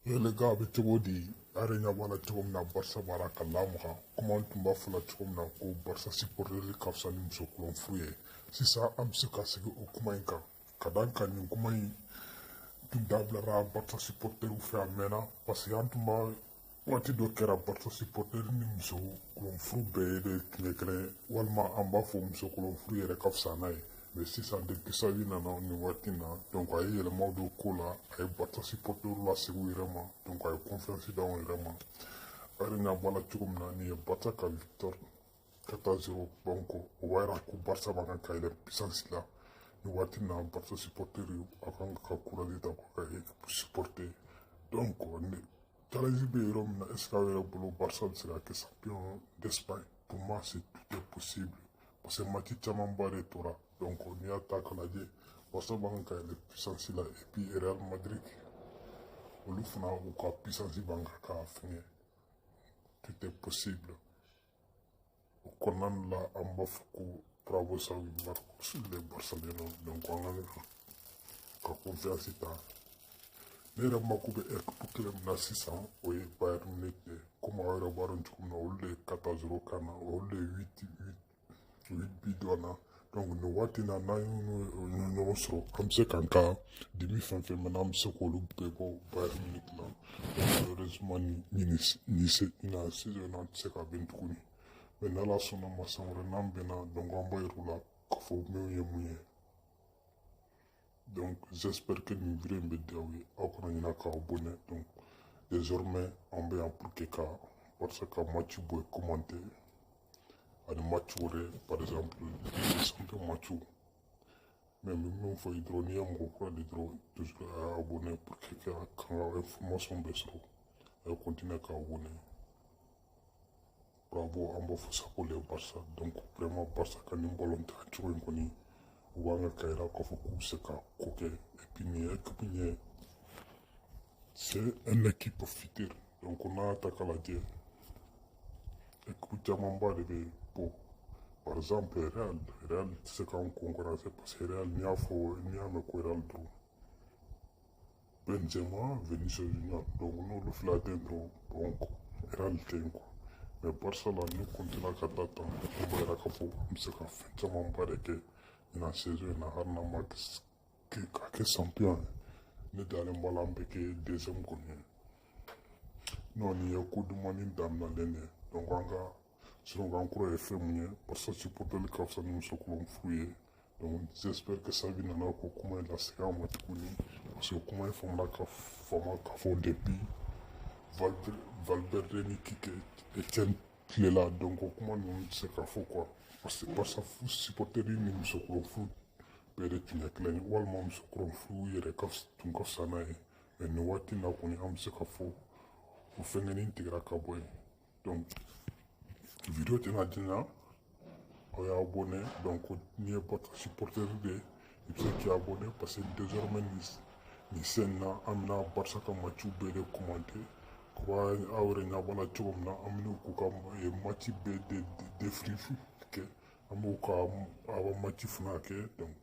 Les gars, bɛ cogo di? A yɛrɛ ɲɛ b'a la cogo min na, Barça b'a ka lamaga. Komi an tun b'a fɔ la cogo min na ko Barça supporter ka fisa ni muso kolon furu ye, sisan an bɛ se ka segin o kuma in kan. Ka da kan, nin kuma in tun dabilara Barça supporter fɛ a mɛnna, parce que an tun b'a waati dɔ kɛra, Barça supporter ni muso kolon furu bɛɛ de tun ye kelen ye, walima an b'a fɔ muso kolon furu yɛrɛ ka fisa n'a ye. Mais sisan, depuis Xavi nana nin waati in na, donc a ye yɛlɛmaw don ko la, a ye Barça supporter lasegin u yɛrɛ ma, donc a ye confiance d'anw yɛrɛ ma. A yɛrɛ ɲɛ b'a la cogo min na, nin ye Barça ka victoire 4-0. Donc o b'a yira ko Barça b'a kan ka yɛlɛ puissance la nin waati in na. Barça supporter, a kan ka courage ta ka équipe supporter. Donc challenge bɛ yɔrɔ min na, est ce que aw yɛrɛ bolo Barça bɛ se ka kɛ champion d'Espagne? Pour moi, c'est tout est possible, parce que match camanba de tora. Donc n'i y'a ta k'a lajɛ, Barça b'an ka yɛlɛ puissance la, et puis Real Madrid, olu fana u ka puissance b'an kan k'a fɛngɛ. Tout est possible. O kɔnɔna la, an b'a fɔ ko bravo Xavi, Marcos, les Barcelona. Donc an ka confiance ta. Ne yɛrɛ mako bɛ équipe kelen min na sisan, o ye Bayern Munich ye. Komi aw yɛrɛ b'a dɔn cogo min na, olu de ye 4-0 kan na, olu de ye 8 8 8 bi dɔn na. Donc nin waati in na, n'an y'u ɲɔgɔn sɔrɔ, an bɛ se k'an ka dimi fɛn fɛn mɛn, an bɛ se k'olu bɛɛ bɔ Bayern Munich la. Malheureusement, nin nin saison in, an tɛ se ka bɛn tuguni, mais n'Ala sɔnna ma, san wɛrɛ n'an bɛnna, donc an b'a yir'u la k'a fɔ min ye mun ye. Donc j'espère que nin vidéo in bɛ diya aw ye. Aw kana ɲinɛ k'aw abonner. Donc désormais, an bɛ yan pour que ka Barça ka match bɔ commenter ani match wɛrɛ, par exemple les match. Mais n bɛ min fɔ ye dɔrɔn, n'i ye mɔgɔ kura de dɔrɔn, toujours a abonner pour que ka kan ka information bɛɛ sɔrɔ. A ye continuer k'a abonner. Bravo, an b'a fɔ sako le Barça. Donc vraiment, Barça ka nin ballon ta cogo in kɔni, u b'an ka yira k'a fɔ k'u bɛ se ka ko kɛ. Et puis nin équipe in ye, c'est une équipe future. Donc n'a y'a ta k'a lajɛ, équipe camanba de bɛ yen. Bon, par exemple Real, Real tɛ se k'an concurrencer, parce que Real, n'i y'a fɔ, n'i y'a mɛn ko Real dɔrɔn, Benzema, Vinicius Junior, donc n'olu fila tɛ yen dɔrɔn, donc Real tɛ yen quoi. Mais Barça la, n'u continue ka taa tan, o b'a yira k'a fɔ an bɛ se ka fɛn camanba de kɛ ɲinan saison in na. Hali n'an ma ka kɛ champion ye, ne dalen b'a la an bɛ kɛ deuxième kɔni ye. Non, nin ye ko dumani daminɛlen de ye. Donc an ka slogan kura ye fɛn mun ye? Barça supporter ka fisa ni muso kolon furu ye. Donc j'espère que Xavi nana ko kuma in lasegin an ma tuguni, parce que kuma in famana ka fama ka fɔ depuis Valverde ni Quique Etienne tile la. Donc o kuma ninnu tɛ se ka fɔ quoi, parce que Barça supporter ni muso kolon furu bɛɛ de tun ye kelen ye, walima muso kolon furu yɛrɛ ka tun ka fisa n'a ye. Mais nin waati in na kɔni, an bɛ se ka fɔ o fɛnkɛnin tigɛra ka bɔ yen. Donc vidéo tɛna janya, aw y'a abonné. Donc n'i ye Barça supporter de ye, i bɛ se k'i abonné, parce que désormais nin sen na, an bɛna Barça ka match bɛɛ de commenter. Ko aw yɛrɛ ɲɛ b'a la cogo min na, an bɛna k'u ka match bɛɛ de débrief kɛ, an b'u ka awa match fana kɛ. Donc